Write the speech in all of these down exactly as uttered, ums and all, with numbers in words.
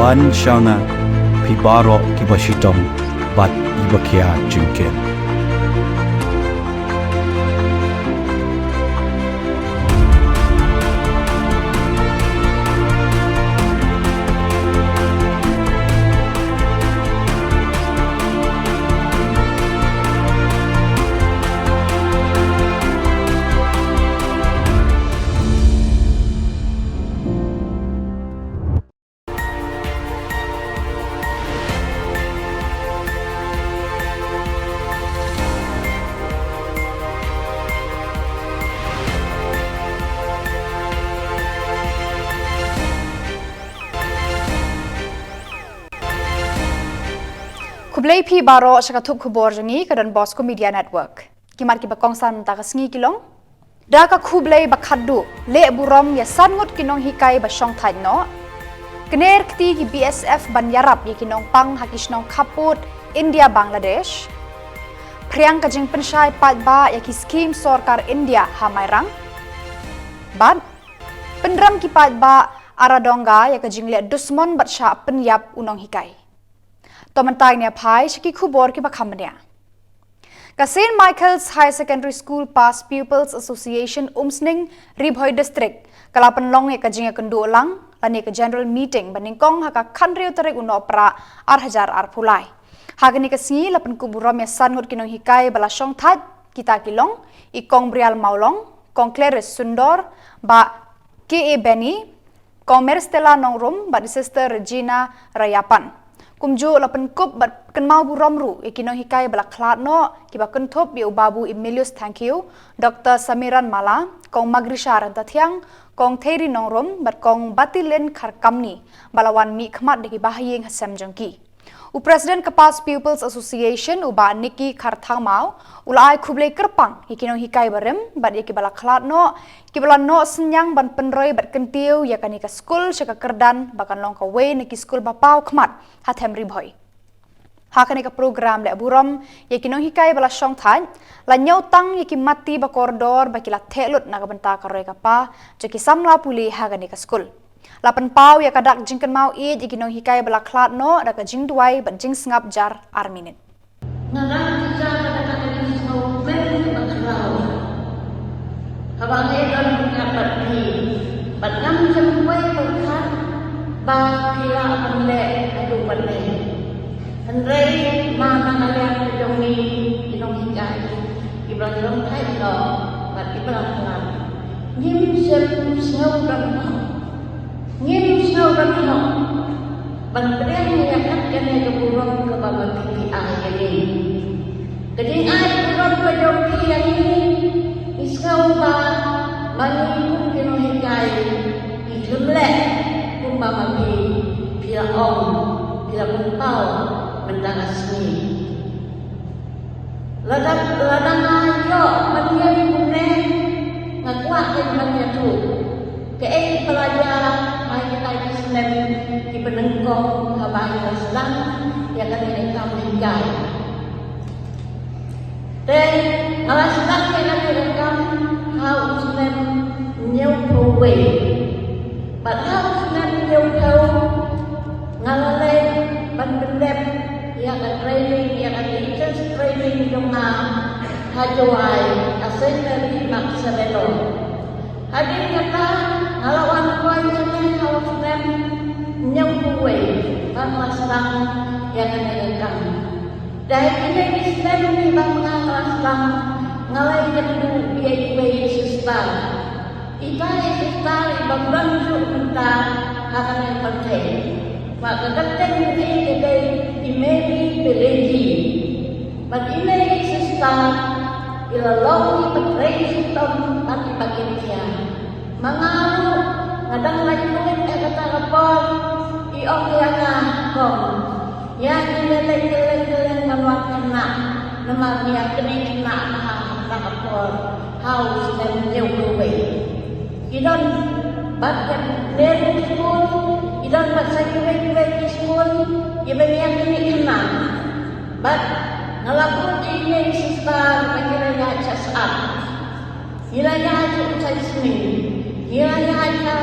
Wan sha nga, phi baroh kiba shitom bad kiba khia jingkit. Khublei phi baroh sha ka thup khubor jong ngi ka Don Bosco Media Network. Ki mat kiba kongsan mynta ka sngi ki long: Da ka khublei ba khatduh, leh burom ïa san ngut ki nonghikai ba shong thait noh. Kner kti ki B S F ban ïarap ïa ki nongpang ha ki shnong khappud India Bangladesh. Phriang ka jingpynshai paidbah ïa ki skhim sorkar India ha Mairang. Bad pynrem ki paidbah Aradonga ïa ka jingleh dusmon bad shah pynïap u nonghikai. To mynta ngin ïa phai sha ki khubor kiba kham bniah. Ka Saint Michael's Higher Secondary School Past Pupils Association Umsning, Ri Bhoi District, ka la pynlong ïa ka jingïakynduh lang lane ka general meeting ba nyngkong ha ka khathynriew tarik u Nohprah ar hajar arphew lai. Ha kane ka sngi la pynkup burom ïa san ngut ki nonghikai ba la shong thait, kita ki long i Kong Brial Mawlong, Kong Clarice Sundor, Bah K A Benny, Kong Merstella Nongrum bad i Sister Regina Rayapan. Kumjuh la pynkup bad kynmaw burom ruh ïa ki nonghikai ba la khlad noh, kiba kynthup ïa u Babu Emilius Thangkhiew, Doktor Samiran Mala, Kong Magrisha Rantathiang, Kong Theri Nongrum bad Kong Batilin Kharkamni, ba la wan mihkhmat da ki bahaïing hasem jong ki. U President ka Past Pupils Association, u Bah Nicky Kharthangmaw, u la ai khublei kyrpang ïa ki nonghikai barim bad ïa kiba la khlad noh, kiba la noh synñiang ban pynroi bad kyntiew ïa kane ka skul sha ka kyrdan ba kan long kawei na ki skul ba paw khmat ha them Ri Bhoi. Ha kane ka program leh burom ïa ki nonghikai ba la shong thait, la ñiewtang ïa ki matti ba kordor ba ki la theh lut na ka bynta ka roi ka par jong ki samla pule ha kane ka skul. La pynpaw ïa ka dak jingkynmaw ïeit ïa ki nonghikai ba la khlad noh da ka jingduwai bad jingsngap jar ar minit. Nga dang tisa ka dang ka dang sngewthuh ba khraw. Haba ngi don nga bad phi, bad ngam sngewthuh pyrkhat ba phi lah ban leh haduh pat ne. Hynrei ma na ka liang ka jong ngi ki nonghikai, kiba la long thait noh bad kiba la khlad, ngim shym sngew don hok. Ngim sngew don hok ban pdiang ïa kat kane ka burom kaba ma phi phi ai ïa ngi. Ka jingai burom ka jong phi ïa ngi, ngi sngew ba ma ngi kum ki nonghikai ngi khlem leh kumba ma phi phi la ong, phi la pynpaw mynta ka sngi. Lada, lada nga ïoh ban ïeng kumne, nga kwah kein ban ïathuh kaei ba la jia ha kita ki snem kiba nyngkong haba ngi la sdang ïa kane ka kam hikai. Te nga la sdang ïa kane ka kam ha u snem hynñiewphew wei. Bad ha u snem hynñiewphew nga la leit ban pyndep ïa ka training, ïa ka teachers training jong nga ha Jowai, ha Saint Mary Max Saint Xavier. Hadien kata nga la wan rwai hangne ha u snem hynñiewphew wei ba nga la sdang ïa kane ka kam. Dei kine ki snem kiba nga la sdang nga la ïakynduh ïa iwei i sister. Ita i sister iba ym don shuh mynta ha kane ka pyrthei. Bad ka kyrteng jong i ka dei i Mary Peleji. Bad ine i sister i la long iba trei shitom bad iba kynthia. Ma nga ruh nga dang lait lait ha kata ka por, i ong ïa nga, Kong, ïa ngi leit kylleng kylleng ban wad khynnah, namar ngi ïa knieh khynnah ha kata ka por ha u snem hynñiewphew wei. Ki don bad ka Nehru School, ki don bad sa kiwei kiwei ki skul kiba ngi ïa knieh khynnah. Bad nga la bud ïa ine i sister ba ngi la ïaid sha Shah. Ngi la ïaid sha Usai Sning, ngi la ïaid sha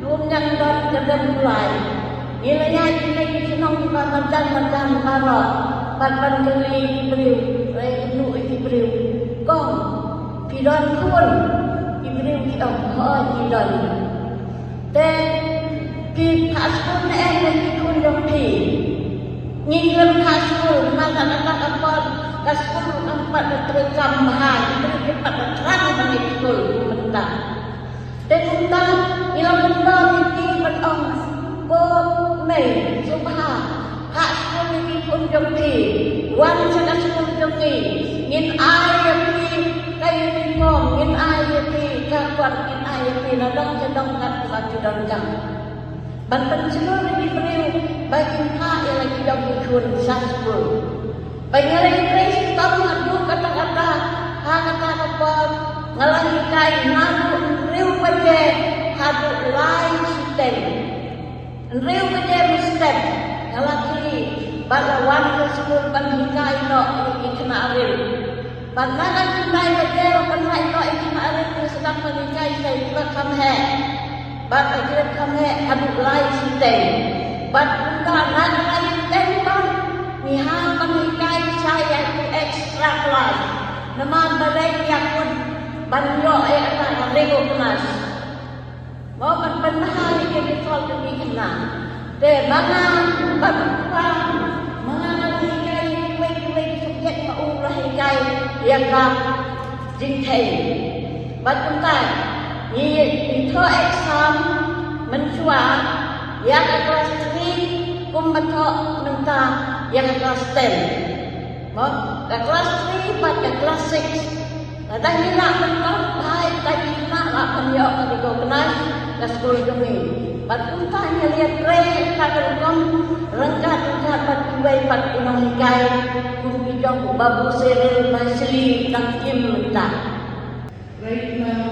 Lumñiangdon, Kyrdan Kulai. Ngi la ïaid ïa ki shnong kiba marjan marjan baroh bad ban kylli ki briew, eh, ïa ki briew. Kong, phi don khun? Ki briew ki ong, hooid ngi don. Te phi phah skul ne em ïa ki khun jong phi? Ngi khlem phah skul, namar kata ka por ka skul kam pat da treikam bha, ki briew ki pat da thrang ban leit skul mynta. Te kumta ngi la pyndonkam ïa ki ban ong, ko mei, sngewbha phah skul ïa ki khun jong phi, wan sha ka skul jong ngi. Ngin ai ïa phi ka uniform, ngin ai ïa phi ka kot, ngin ai ïa phi nadong shadong kat ba phi donkam. Ban pynshlur ïa ki briew ba kin phah ïa la ki jong ki khun sha skul. Ba nga la ïatrei shitom haduh katta katta, ha kata ka por nga la hikai naduh hynriew baje haduh lai shiteng. Hynriew baje mynstep nga la khie bad la wan ka skul ban hikai noh ïa ki khynnah rit. Bad na ka khyndai baje la pynhikai noh ïa ki khynnah rit, nga sdang ban hikai sa ïa kiba kham heh. Bad ka jingkham heh haduh lai shiteng. Bad kumta na ka lai shiteng pat ngi hap ban hikai sa ïa ki extra class. Namar balei ïa kut ban ïoh ïa kata ka recognize. Mo ban pynbha ïa ki result jong ki khynnah. Te ma nga bad u kpa, ma nga la hikai ïa kiwei kiwei ki subject ba u la hikai ïa ka jingthei. Bad kumta ngi, ngi thoh exam mynshuwa ïa ka class three kumba thoh mynta ïa ka class ten. Mo, ka class three bad ka class six. Lada ngi lah ban pass bha ïa kita ki khynnah, lah ban ïoh ka recognize ka skul jong ngi. Bad kumta ngi la ïatrei ïa kita ki rukom ryngkat ryngkat bad kiwei pat ki nonghikai kum ki jong u Babu Cyril Mythili dang im mynta. Right now,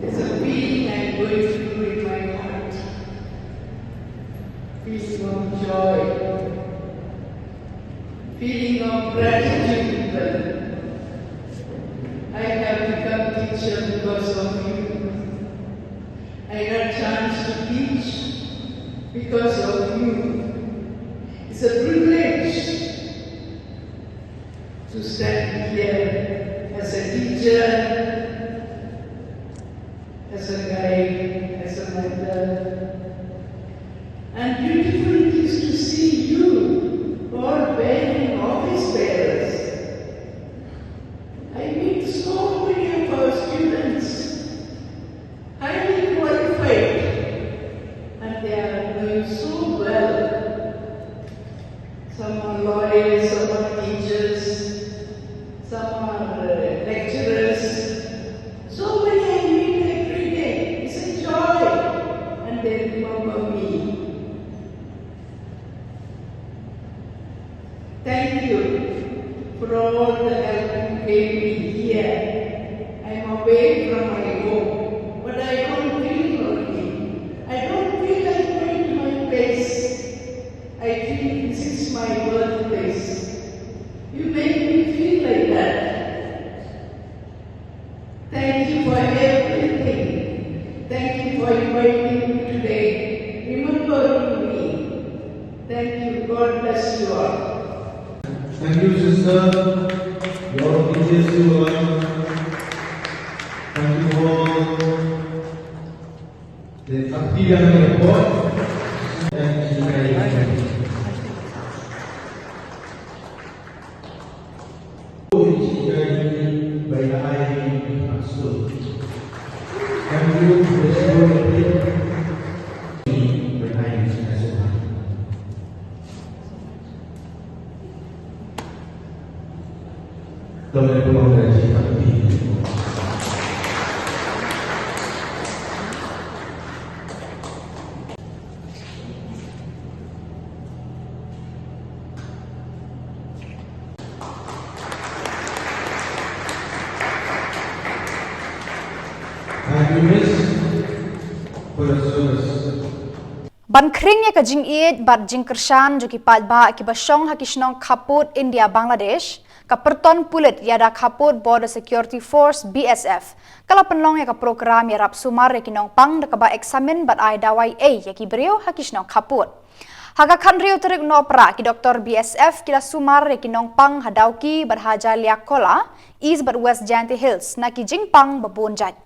there's a feeling I'm going through in my heart. Feeling of joy. Feeling of gratitude, people. I have become teacher because of you. I got chance to teach because of you. It's a privilege to stand here as a teacher, as a guide, as a mother. And beautiful it is to see you all bearing office bearers. I meet so many of our students, highly qualified, and they are doing so well. Some are lawyers, some are teachers, some are, uh, lecturers. So many I meet every day. It's a joy. And they remember me. Thank you for all the help you gave me here. I'm away from my home, but I don't feel lonely. I don't feel like going to my place. I feel this is my birthplace. You make me feel like that. Thank you for everything. Thank you for inviting me today, remembering me. Thank you. God bless you all. Thank you, sister. God bless you all. Thank you all. Te, a ti yang report. Thank you. Thank you, Miss, for the service. Ban khring ïa ka jingïeit bad jingkyrshan jong ki paidbah kiba shong ha ki shnong khappud India Bangladesh, Ka pyrton pulit ïa da khappud Border Security Force, B S F, ka la pynlong ïa ka program ïarap sumar ïa ki nongpang da kaba eksamin bad ai dawai ei ïa ki briew ha ki shnong khappud. Ha ka khathynriew tarik Nohprah, ki doktor B S F ki la sumar ïa ki nongpang ha Dawki bad ha Jaliakola, East bad West Jaintia Hills, na ki jingpang ba bun jait.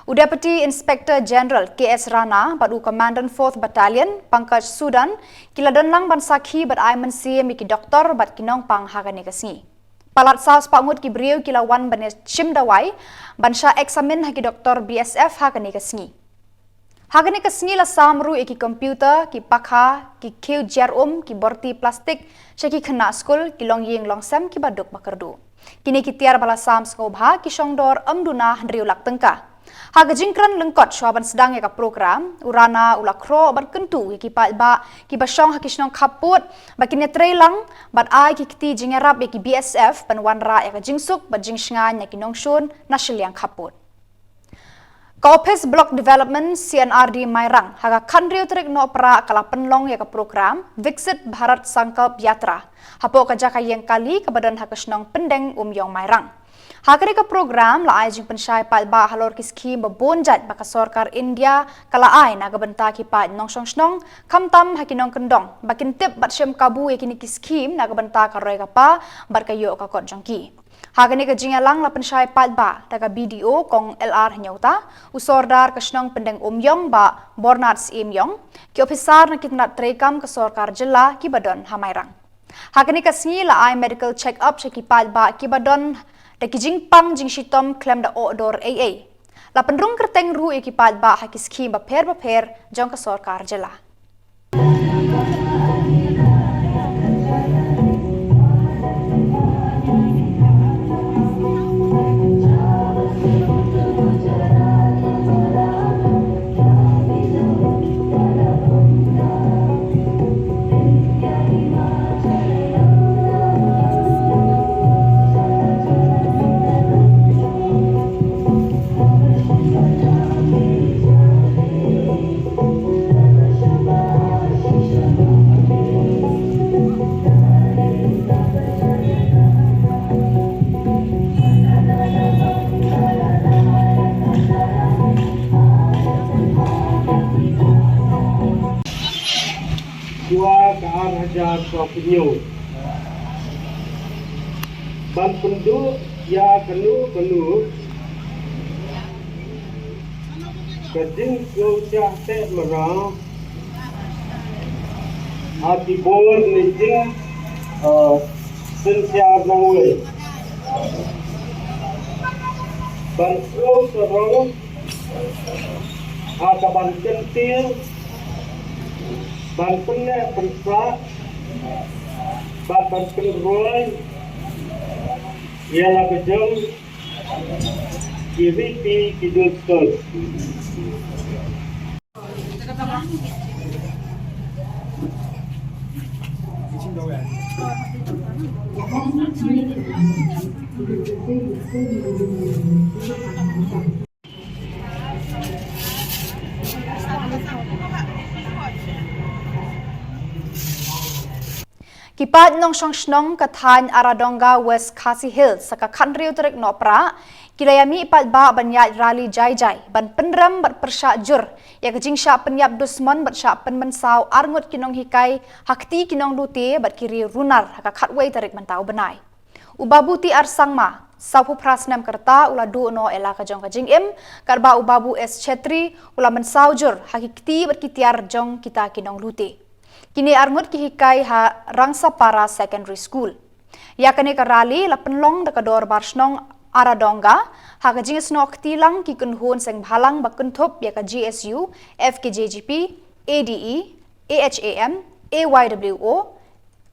U Deputy Inspector General K S Rana bad u Commandant Fourth Battalion, Pankaj Sudan, ki la don lang ban sakhi bad ai mynsiem ïa ki doktor bad ki nongpang ha kane ka sngi. Palat saw spah ngut ki briew ki la wan ban ïa shim dawai ban shah eksamin ha ki doktor B S F ha kane ka sngi. Ha kane ka sngi la sam ruh ïa ki computer, ki pakha, ki khiew jar um, ki borti plastik sha ki khynnah skul, ki longïing longsem kiba duk ba kyrduh. Kine ki tiar ba la sam sngewbha ki shong dor ym duna hynriew lak tyngka. Ha ka jingkren lyngkot shwa ban sdang ïa ka program, u Rana u la khroh ban kyntu ïa ki paidbah kiba shong ha ki shnong khappud ba kin ïatrei lang bad ai ki kti jingïarap ïa ki B S F ban wanrah ïa ka jingsuk bad jingshngaiñ na ki nongshun na shiliang khappud. Ka Office Block Development, C and R D, Mairang, ha ka khathynriew tarik Nohprah ka la pynlong ïa ka program Viksit Bharat Sankalp Yatra hapoh ka jaka ïeng kali kaba don ha ka shnong Pyndeng Umïong, Mairang. Ha kane ka program la ai jingpynshai paidbah halor ki skhim ba bun jait ba ka sorkar India ka la ai na ka bynta ki paid nongshong shnong, khamtam ha ki nongkyndong, ba kin tip bad shem kabu ïa kine ki skhim na ka bynta ka roi ka par bad ka ïoh ka kot jong ki. Ha kane ka jingïalang la pynshai paidbah da ka B D O Kong L R Hynñiewta, u Sordar ka shnong Pyndeng Umïong Bah Bornard Syiemiong, ki ophisar na ki tnat treikam ka sorkar jylla kiba don ha Mairang. Ha kane ka sngi la ai medical check up sha ki paidbah kiba don da ki jingpang jingshitom khlem da oh dor ei ei. La pynrung kyrteng ruh ïa ki paidbah ha ki skhim bapher bapher jong ka sorkar jylla. Shuwa ka ar hajar sawphew hynñiew, ban pynduh ïa kano kano ka jingsngewsih teh mara ha ki bor ne jing, eh, synshar nongwei, ban sngewsarong ha ka ban kyntiew, ban pynneh pynsah, bad ban pynroi ïa la ka jong ki riti ki dustur. Ki paid nongshong shnong ka thaiñ Aradonga, West Khasi Hills, ha ka khathynriew tarik Nohprah, ki la ïamih paidbah ban ïaid rally jai jai ban pynrem bad pyrshah jur ïa ka jingshah pynïap dusmon bad shah pynmynsaw arngut ki nonghikai ha kti ki nonglute bad ki riew runar ha ka khatwei tarik mynta u bnai. U Babu T R Sangma, sawphew phra snem ka rta, u la duh noh ïa la ka jong ka jingim, katba u Babu S Chhetri u la mynsaw jur ha ki kti bad ki tiar jong kita ki nonglute. Kine arngut ki hikai ha Rangsapara Secondary School. Ïa kane ka rally la pynlong da ka Dorbar Shnong Aradonga ha ka jingïasnoh kti lang ki kynhun seng bhalang ba kynthup ïa ka G S U, F K J G P, A D E, A H A M, A Y W O,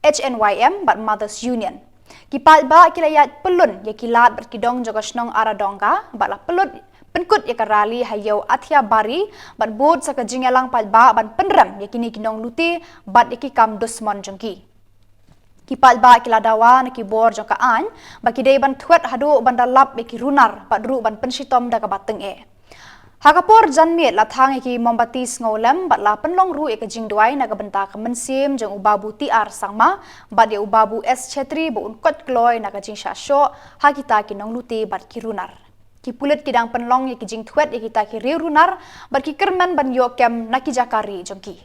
H N Y M bad Mothers Union. Ki paidbah ki la ïaid pyllun ïa ki lad bad ki dong jong ka shnong Aradonga bad la pynlut pynkut ïa ka rally ha Ïew Athiabari bad bud sa ka jingïalang paidbah ban pynrem ïa kine ki nonglute bad ïa ki kam dusmon jong ki. Ki paidbah ki la dawa na ki bor jong ka aiñ ba ki dei ban thwet haduh ban da lap ïa ki runar bad ruh ban pynshitom da kaba tyngeh. Ha ka por janmiet la thang ïa ki mombati sngewlem bad la pynlong ruh ïa ka jingduwai na ka bynta ka mynsiem jong u Babu T R Sangma bad ïa u Babu S Chhetri ba un koit kloi na ka jingshah shoh ha kita ki nonglute bad ki runar. Ki pulit ki dang pynlong ïa ki jingthwet ïa kita ki riew runar bad ki kyrmen ban ïoh kem na ki jaka rieh jong ki.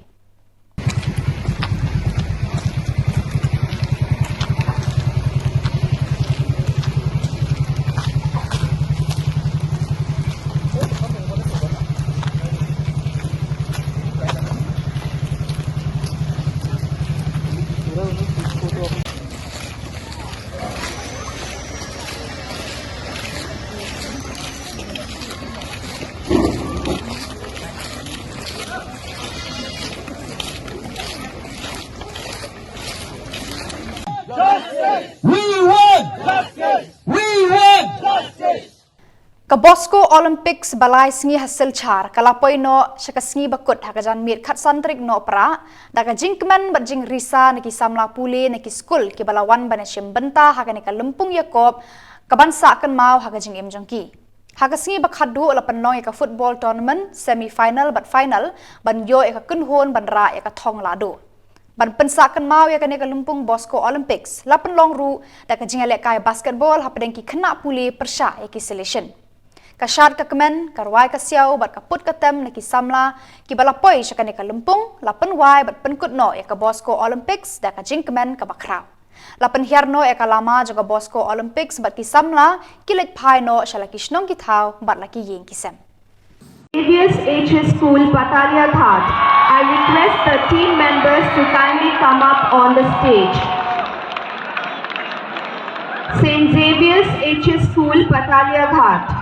We want justice. We want justice. Ka Bosco Olympics ba lai sngi ha Silchar ka la poi noh sha ka sngi ba kut ha ka janmiet khatsan tarik Nohprah da ka jingkmen bad jingrisa na ki samla pule na ki skul kiba la wan ban ïashim bynta ha kane ka lympung ïakop kaban sah kynmaw ha ka jingim jong ki. Ha ka sngi ba khatduh la pynlong ïa ka football tournament semi final bad final ban ïoh ïa ka kynhun ban rah ïa ka thong lahduh. Ban pynsah kynmaw ïa kane ka lympung Bosco Olympics la pynlong ruh da ka jingïalehkai basketball hapdeng ki khynnah pule pyrshah ïa ki Silesian. Ka shad ka kmen, ka rwai ka siaw bad ka put ka tem na ki samla kiba la poi sha kane ka lympung la pynwai bad pynkut noh ïa ka Bosco Olympics da ka jingkmen kaba khraw. La pynhiar noh ïa ka lama jong ka Bosco Olympics bad ki samla ki leit phai noh sha la ki shnong ki thaw bad la ki ïing ki sem. Xavier's H S School, Patalia Ghat. I request the team members to kindly come up on the stage. Saint Xavier's H S School, Patalia Ghat.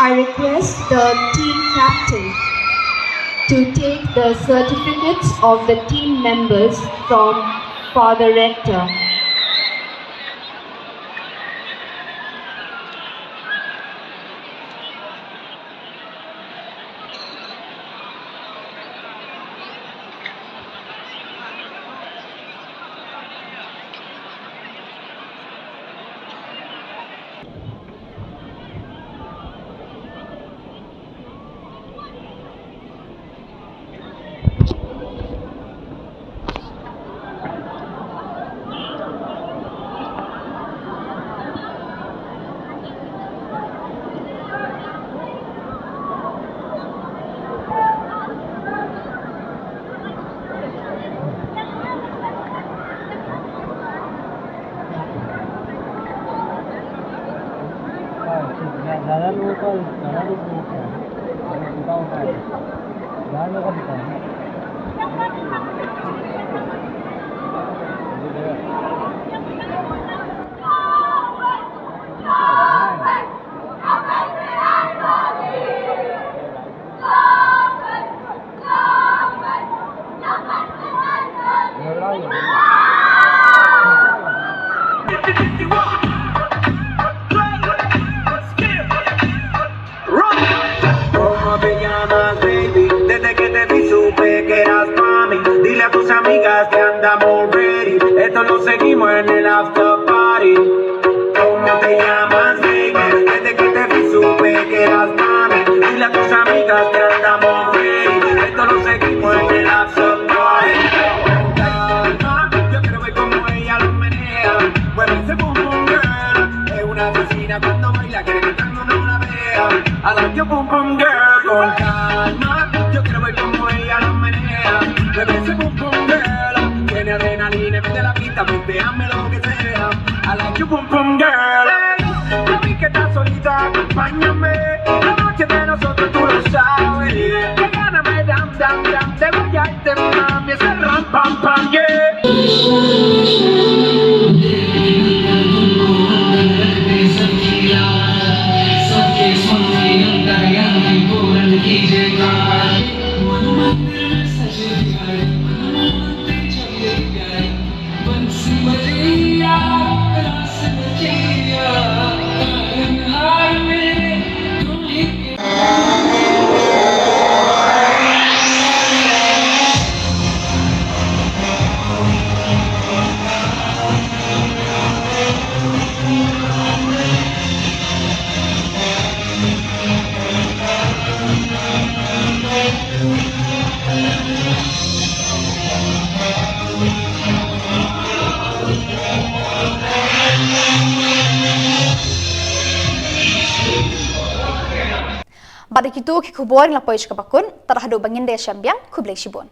I request the team captain to take the certificates of the team members from Father Rector. ¿Cómo te llamas, baby? Desde que te vi supe que eras pa' mí. Dile a tus amigas que andamos ready. Esto lo seguimos en el after party. ¿Cómo te llamas, baby? Desde que te vi supe que eras pa' mí. Dile a tus amigas que andamos ready. Esto lo seguimos en el after party. Con calma, yo quiero ver cómo ella lo menea. Mueve ese boom boom, girl. Es una asesina cuando baila, quiere que todo el mundo la vea. I like your boom boom, girl. Con calma, yo quiero ver cómo ella lo menea. Mueve ese boom boom, girl. Tiene adrenalina, mete la pista, ponte, hazme lo que sea. I like your boom boom, girl. Ey, ya vi que estás solita, acompáñame. La noche de nosotros tú lo sabes. Que gana me dan, dan, dan. Te voy a este, mami, ese ram, pam, pam, yeah. Bad da kito ki khubor ngi la poi sha kaba kut, tang haduh ba ngin da ïashem biang, khublei shibun.